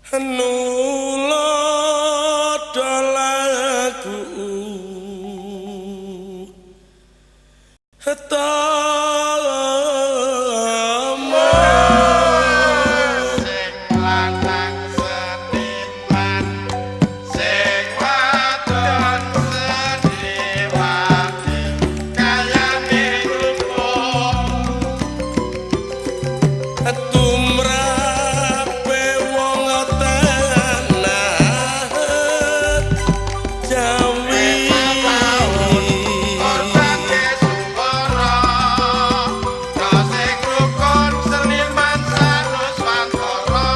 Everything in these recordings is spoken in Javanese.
Nulodo lagu tama Sing lanang seniman, sing wadon seniwati, kayane rukun. Tumrape wong tanah Jawi. Orbake sungkara, sing rukun seniman sanuswantara.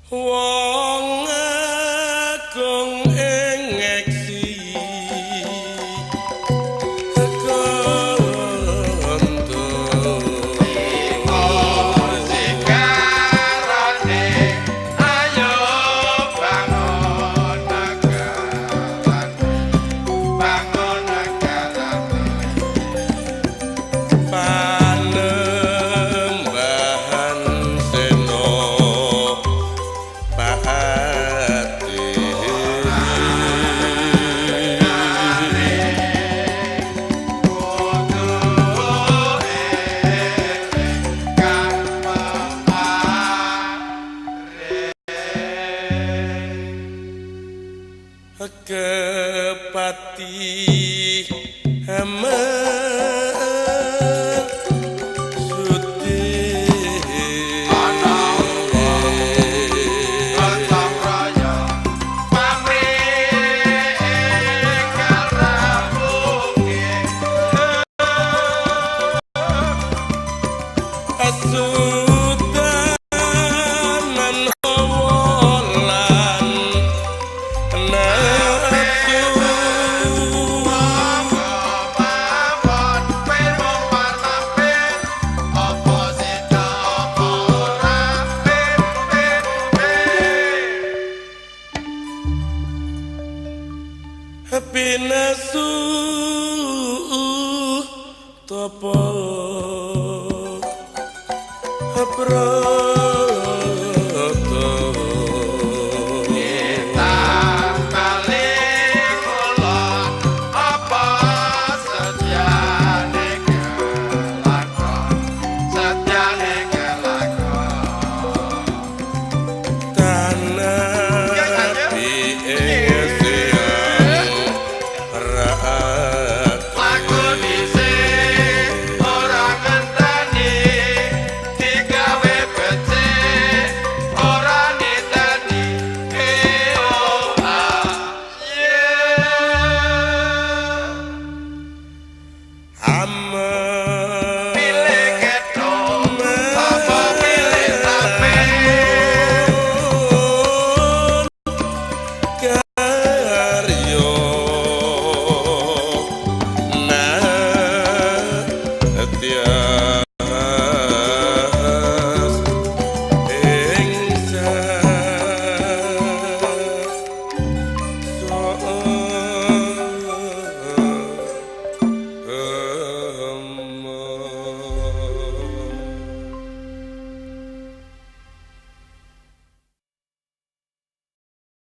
Wong agung ing ngeksi kondo. Sikarane ayo bangun negarane, bangun negarane. Panembahan seno paati. Kudu kang pepare. Kepati hama suti. Ana gotong royong pamrih enggal rampunge. Asudanan hawa lan nafsu. Mawon pir mampir, apa sida apa ora pir pir pir. Pinasu topo proto. Ngetan bali kulon, apa setyane kelakon, setyane kelakon. Tanah ing siang raat. Lagu dhisik ora ngenteni, digawe becik ora niteni. Oh ah yeah.